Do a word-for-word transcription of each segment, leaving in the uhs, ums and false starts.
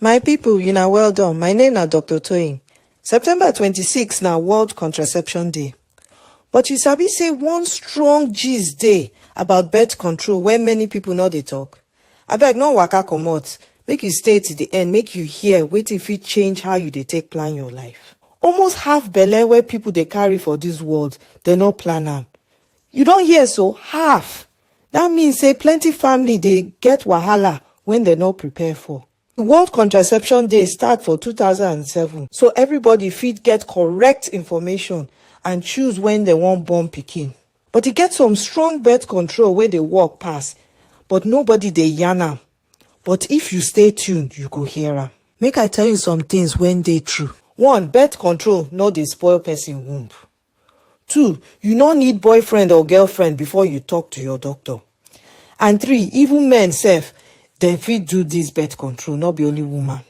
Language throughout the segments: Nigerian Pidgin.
My people, you na well done. My name na Doctor Toyin. September twenty-six na World Contraception Day. But you sabi say one strong gist dey about birth control wey many people no dey talk. Abeg, no waka comot. Make you stay till the end, make you hear wetin fit change how you dey take plan your life. Almost half belle wey people dey carry for this world, dem no plan am. You don hear so? Half. That mean say plenty family dey get wahala wey dem no prepare for. The World Contraception Day start for two thousand and seven, so everybody fit get correct information and choose when dem wan born pikin. But e get some strong birth control wey dey work pass, but nobody dey yarn am. But if you stay tuned, you go hear am. Make I tell you some things wey dey true. One, birth control no dey spoil person womb. Two, you no need boyfriend or girlfriend before you talk to your doctor. And three, even men sef, dem fit do this birth control, no be only woman.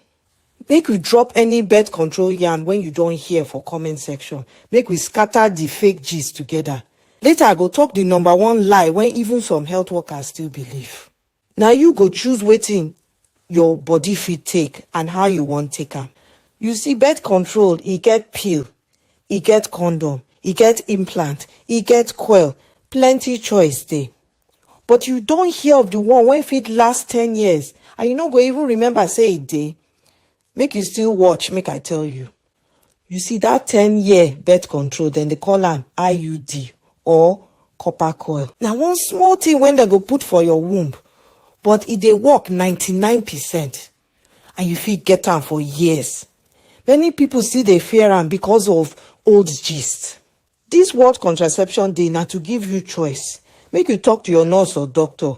Make we drop any birth control yarn wey you don hear for comment section. Make we scatter the fake gist together. Later, I go talk the number one lie wey even some health workers still believe. Na you go choose wetin your body fit take and how you wan take am. You see, birth control, e get pill, e get condom, e get implant, e get coil, plenty choice dey. But you don hear of the one wey fit last ten years and you no go even remember say e dey? Make you still watch, make I tell you. You see, that ten year birth control, dem dey call am I U D or copper coil. Na one small thing wey dem go put for your womb, but e dey work ninety-nine percent, and you fit get am for years. Many people still dey fear am because of old gist. This World Contraception Day na to give you choice. Make you talk to your nurse or doctor,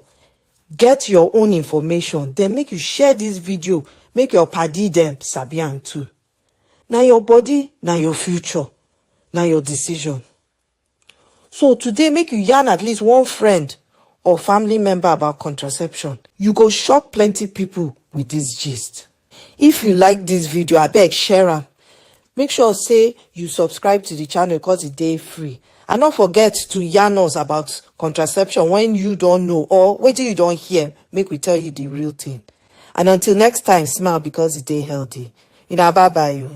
get your own information, then make you share this video, make your padi dem sabi am too. Na your body, na your future, na your decision. So today, make you yarn at least one friend or family member about contraception. You go shock plenty people with this gist. If you like this video, abeg, share am. Make sure say you subscribe to the channel because e dey free. And no forget to yarn us about contraception wey you don know or wetin you don hear. Make we tell you the real thing. And until next time, smile because e dey healthy. Una bye bye o.